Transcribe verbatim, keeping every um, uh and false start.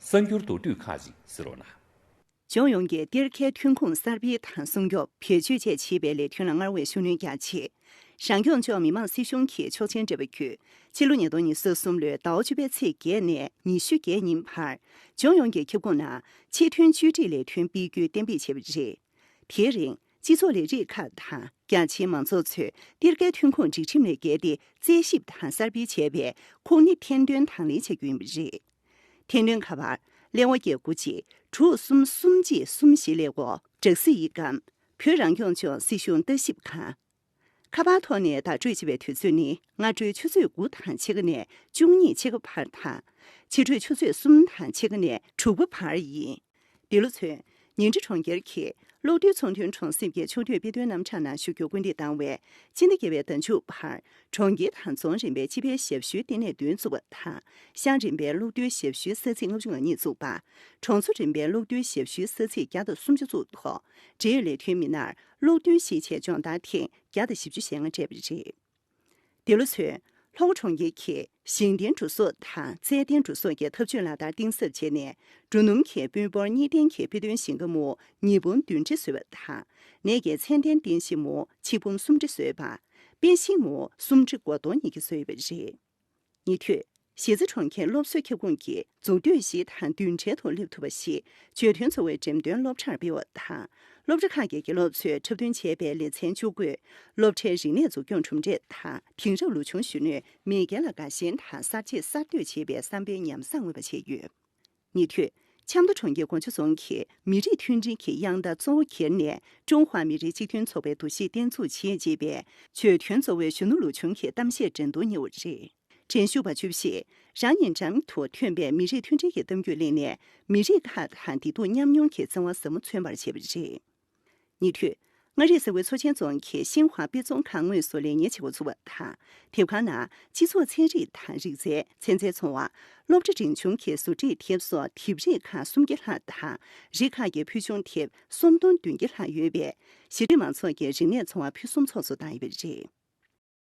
གསར་འགྱུར་མདོར་བསྡུས་ཁག་ཅིག་གཟིགས་རོགས་གནང་། ལྗོངས་ཡོངས་ཀྱི་གཏེར་ཁའི་ཐོན་ཁུངས་གསར་སྤེལ་དང་སྲུང་སྐྱོབ། བེད་སྤྱོད་བཅས་བྱེད་པའི་ལས་དོན་ལ་སྔར་བས་ཤུགས་སྣོན་རྒྱ་ཆེ། རང་སྐྱོང་ལྗོངས་མི་དམངས་སྲིད་གཞུང་གིས་ཆོག་མཆན་སྤྲད་པ་བརྒྱུད། ཕྱི་ལོ་ཉིས་སྟོང་ཉི་ཤུ་རྩ་གསུམ་ལོའི་ཟླ་བ་བཅུ་པའི་ཚེས་བརྒྱད་ནས་ཉི་ཤུ་བརྒྱད་ཉིན་བར། ལྗོངས་ཡོངས་ཀྱི་ཁྱབ་ཁོངས་ནང་ཕྱིར་ཐོན་བཅོས་སྒྲིག་ལས་དོན་སྤེལ་རྒྱུའི་གཏན་འབེབས་བྱས་པ་རེད། དེའི་རིང་། སྤྱི་ཚོགས་ལས་རིགས་ཁག་དང་རྒྱ་ཆེའི་མང་ཚོགས་ཚོས་གཏེར་ཁའི་ཐོན་ཁུངས་སྒྲིག་ཁྲིམས་ལས་འགལ་ཏེ་རྩད་ཞིབ་དང་གསར་སྤེལ་བྱས་པའི་ཁོངས་མི་ཐེར་འདོན་དང་ལེན་བྱ་རྒྱུ་ཡིན་པ་རེད། ཐེར་འདོན་ཁ་པར། ཀླད་ཀོར་བརྒྱད་དགུ་གཅིག་དྲུག་གསུམ་གསུམ་གཅིག་གསུམ་བཞི། ཀླད་ཀོར་སྦྲག་སྲིད་ཡིག་སྒམ། བོད་རང་སྐྱོང་ལྗོངས་སྲིད་གཞུང་ལྟ་ཞིབ་ཁང་། ཁ་པར་ཐོག་ནས་བརྡ་སྤྲོད་བྱེད་པའི་དུས་ཚོད་ནི། སྔ་དྲོའི་ཆུ་ཚོད་དགུ་དང་ཕྱེད་ཀ་ནས་བཅུ་གཉིས་ཕྱེད་ཀ་བར་དང་། ཕྱི་དྲོའི་ཆུ་ཚོད་གསུམ་དང་ཕྱེད་ཀ་ནས་དྲུག་པ་བར་ཡིན། འདི་ལོ་ཚུན། ཉིང་ཁྲི་གྲོང་ཁྱེར་གྱི་གློག་རྡུལ་ཚོང་དོན་གྲོང་གསེབ་ཀྱི་ཕྱོགས་བསྡུས་དཔེ་སྟོན་རྣམ་གྲངས་ནང་ཞུགས་རྒྱུར་སྐུལ་འདེད་བཏང་བས། སྤྱི་ཟླ་བརྒྱད་པའི་ཟླ་མཇུག་བར། གྲོང་ཁྱེར་དང་རྫོང་རིམ་པའི་སྤྱི་པའི་ཞབས་ཞུའི་ལྟེ་གནས་བདུན་བཙུགས་པ་དང་། ཤང་རིམ་པའི་གློག་རྡུལ་ཞབས་ཞུའི་ས་ཚིགས་ལྔ་བཅུ་ང་གཉིས་བཙུགས་པ། གྲོང་ཚོ་རིམ་པའི་གློག་རྡུལ་ཞབས་ཞུའི་ས་ཚིགས་བརྒྱ་དང་སུམ་ཅུ་བཙུགས་ཐོག། འབྲེལ་ཡོད་ལས་དོན་མི་སྣར་གློག་རྡུལ་གཞིས་ཆའི་སྦྱོང་བརྡར་ཐེངས་བརྒྱ་དང་བཞི་བཅུ་ཞེ་ལྔ་སྤྲད་པ་རེད། འདི་ལོ་ཚུན། ལྷོ་ཁ་གྲོང་ཁྱེར་གྱིས་ཞིང་བརྟེན་འགྲོ་སོང་དང་རྩལ་བརྟེན་འགྲོ་སོང་གི་འཐབ་ཇུས་ལག་བསྟར་གཏིང་ཟབ་བྱས་ནས། འབྲུ་སྣུམ་གྱི་སྤུས་འབོར་གཉིས་ལྡན་གྱི་དཔེ་སྟོན་ཞིང་ཁ་མུའུ་ཉིས་འབུམ་བདུན་ཁྲི་བཟོས་པ་དང་། ནས་ཀྱི་ཚད་ལྡན་རྟེན་གཞི་མུའུ་ཆིག་འབུམ་སུམ་ཁྲི་བཟོས་པ། པེ་ཤིང་མུའུ་སུམ་ཁྲི་གོ་སྟོང་ཉིས་བརྒྱ་བཟོས་ཡོད་པ་རེད། ཉེ་དུས། གཞིས་རྩེ་གྲོང་ཁྱེར་སློབ་གསོའི་ཁྱབ་ཁོངས་ཀྱི་འཛུགས་གཏོད་བཞི་དང་མདུན་གྲལ་དུ་སླེབས་ཐུབ་པ་ཞིག་བརྗོད་དོན་གཙོ་བོའི་འགྲེམས་སྟོན་སློབ་གྲྭར་སྤེལ་བ་དང་། སློབ་གྲྭ་ཁག་གི་དགེ་སློབ་ཚོས་འཁྲབ་སྟོན་བྱས་པའི་ལེ་ཚན་བཅུ་དགུས། སློབ་གྲྭའི་རིག་གནས་འཛུགས་སྐྱོང་གྲུབ་འབྲས་དང་དེང་རབས་ལོ་ཆུང་གཞོན་ནུའི་མེས་རྒྱལ་ལ་དགའ་ཞེན་དང་གསར་འབྱེད་གསར་གཏོད་བྱེད་པའི་བསམ་པའི་ཉམས་བཟང་མངོན་པ་བྱས་ཡོད། ཉེ་དུས། ཆབ་མདོ་གྲོང་ཁྱེར་དགོན་ཆུ་རྫོང་གིས་མི་རིགས་མཐུན་སྒྲིལ་གྱི་དབྱངས་རྟ་གཙོ་བོ་ཁྱེར་ནས། ཀྲུང་ཧྭ་མི་རིགས་གཅིག་མཐུན་ཚོགས་པའི་འདུ་ཤེས་བརྟན་འཛུགས་བྱེད་ཅེས་པའི་བརྗོད་དོན་གཙོ་བོའི་གཞོན་ནུ་ལོ་ཆུང་གི་གཏམ་བཤད་འགྲན་བསྡུར་གཉེར་བ་རེད། འགྲན་ཞུགས་པ་བཅུ་བཞིས་རང་ཉིད་འགྲམ་དུ་ཐོན་པའི་མི་རིགས་མཐུན་སྒྲིལ་གྱི་གཏམ་རྒྱུད་གླེང་ནས། མི་རིགས་ཁག་དང་བདེ་སྡུག་མཉམ་མྱོང་གི་བརྩེ་བ་ཟབ་མོ་མཚོན་པར་བྱས་པ་རེད། ཉེ་དུས། མངའ་རིས་ས་ཁུལ་མཚོ་ཆེན་རྫོང་གི་ཤིན་ཧྭ་དཔེ་ཚོང་ཁང་དངོས་སུ་ལས་གཉེར་བྱེད་འགོ་ཚུགས་པ་དང་། དེབ་ཁང་ནང་སྤྱི་ཚོགས་ཚན་རིག་དང་རིག་རྩལ། ཚན་རྩལ་ཚོང་བ། སློབ་གྲྭ་འབྲིང་ཆུང་གི་བཟོ་སྒྲིག་དེབ་སོགས་དེབ་རིགས་ཁག་སུམ་བརྒྱ་ལྷག་དང་། རིགས་ཁག་གི་ཕུལ་བྱུང་དེབ་སུམ་སྟོང་བདུན་བརྒྱ་ལྷག་ཡོད་པས། གཞི་རིམ་མང་ཚོགས་ཀྱི་རིག་གནས་འཚོ་བ་ཕུན་སུམ་ཚོགས་སུ་བཏང་ཡོད་པ་རེད།